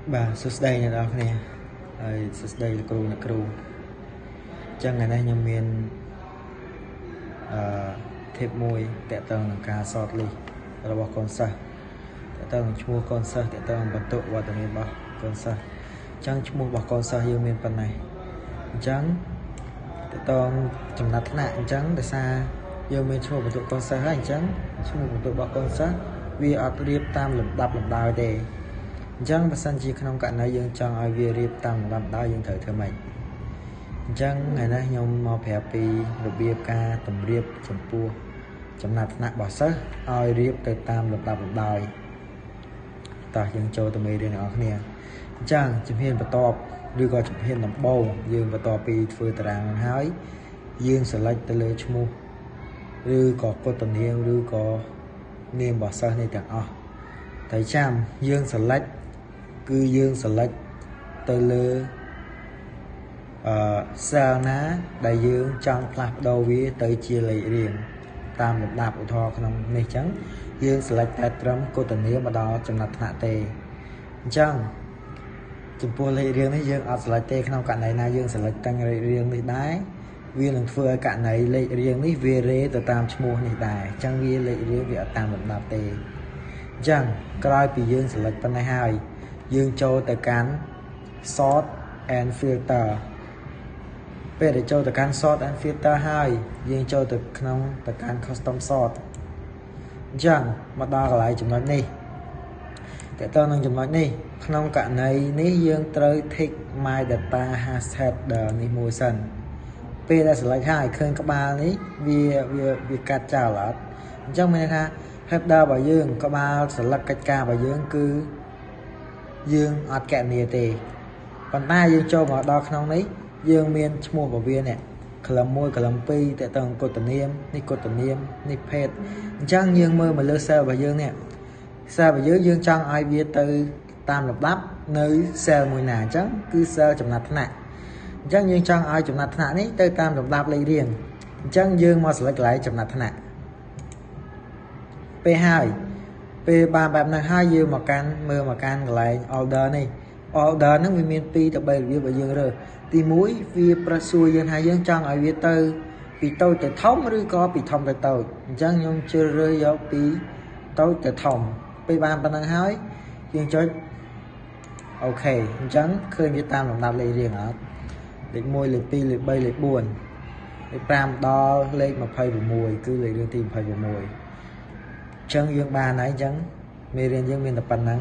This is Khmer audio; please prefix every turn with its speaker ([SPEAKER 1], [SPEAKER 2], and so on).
[SPEAKER 1] បាទសួស្តីអ្នកនរគ្នាហើយសួស្តីលោកគ្រូអ្នកគ្រូអញ្ចឹងថ្ងៃនេះខ្ញុំមានអឺ tip មួយតាក់ទងនឹងការ sort list របស់កូនសិស្សតាក់ទងនឹងឈ្មោះកូនសិស្សតាក់ទងនឹងបន្ទុកវត្តមានរបស់កូនសិស្សអញ្ចឹងឈ្មោះរបស់កូនសិស្សយើងមានប៉ុណ្ណេះអញ្ចឹងតាក់ទងចំណាត់ថ្នាក់អញ្ចឹងដោយសារយើងមានឈ្មោះបន្ទុកកូនសិស្សហើយអញ្ចឹងឈ្មោះបន្ទុករបស់កូនសិស្សវាអត់រៀបតាមលំដាប់លំដោយទេអញ្ចឹងបើសិនជាក្នុងករណីយើងចង់ឲ្យវារៀបតាមលំដាប់ដោយយើងត្រូវធ្វើម៉េចអញ្ចឹងថ្ងៃនេះខ្ញុំមកប្រាប់ពីរបៀបការតម្រៀបចំពោះចំណាត់ថ្នាក់របស់សិស្សឲ្យរៀបទៅតាមលំដាប់លំដោយតោះយើងចូលទៅមេរៀនទាំងអស់គ្នាអញ្ចឹងជំហានបន្ទាប់ឬក៏ជំហានដំបូងយើងបន្ទាប់ពីធ្វើតារាងនឹងហើយយើង select ទៅលើឈ្មោះឬក៏កុត្តនាមឬក៏នាមរបស់សិស្សនេះទាំងអស់តែចាំយើង select គឺយើង select ទៅលើអឺ cell ណាដែលយើងចង់ផ្លាស់ប្ដូរវាទៅជាលេខរៀងតាមលំដាប់ឧទាហរណ៍ក្នុងនេះអញ្ចឹងយើង select តែត្រឹមកុត្តនាមមកដល់ចំណាត់ថ្នាក់ទេអញ្ចឹងចំពោះលេខរៀងនេះយើងអត់ select ទេក្នុងករណីណាយើង select តាំងលេខរៀងនេះដែរវានឹងធ្វើឲ្យករណីលេខរៀងនេះវារេទៅតាមឈ្មោះនេះដែរអញ្ចឹងវាលេខរៀងវាអត់តាមលំដាប់ទេអញ្ចឹងក្រោយពីយើង select ប៉ុណ្ណេះហើយយើងចូលទៅកាន់ sort and filter ពេលដែលចូលទៅកាន់ sort and filter ហើយយើងចូលទៅក្នុងទៅកាន់ custom sort អញ្ចឹងមកដល់កន្លែងចំណុចនេះតើតើនឹងចំណុចនេះក្នុងករណីនេះយើងត្រូវ tick my data has header នេះមួយសិនពេលដែល select ហើយឃើញក្បាលនេះវាវាវាកាត់ចោលអត់អញ្ចឹងមានន័យថា header របស់យើងក្បាល select កិច្ចការរបស់យើងគឺយើងអត់កណនីទេប៉ុន្តែយើងចូលមកដល់ក្នុងនេះយើងមានឈ្មោះរបស់វានេះ column 1 column 2តើតើកុត្តនាមនេះកុត្តនាមនេះភេទអញ្ចឹងយើងមើលមកលើ cell របស់យើងនេះ cell របស់យើងយើងចង់ឲ្យវាទៅតាមលំដាប់នៅ cell មួយណាអញ្ចឹងគឺ cell ចំណាត់ថ្នាក់អញ្ចឹងយើងចង់ឲ្យចំណាត់ថ្នាក់នេះទៅតាមលំដាប់លេខរៀងអញ្ចឹងយើងមក select កន្លែងចំណាត់ថ្នាក់ពេលហើយពេលបានបែបហ្នឹងហើយយើងមកកាន់មើលមកកាន់កន្លែង order នេះ order ហ្នឹងវាមាន2ទៅ3របៀបឲ្យយើងរើសទី1វាប្រសួរយើងថាយើងចង់ឲ្យវាទៅពីតូចទៅធំឬក៏ពីធំទៅតូចអញ្ចឹងខ្ញុំជ្រើសរើសយកពីតូចទៅធំពេលបានប៉ុណ្ណឹងហើយយើងចុច OK អញ្ចឹងឃើញវាតាមលំដាប់លេខរៀងអត់លេខ1លេខ2លេខ3លេខ4លេខ5ដល់លេខ26គឺលេខរៀងទី26អញ្ចឹងយើងបានហើយអញ្ចឹងមេរៀនយើងមានតែប៉ុណ្ណឹង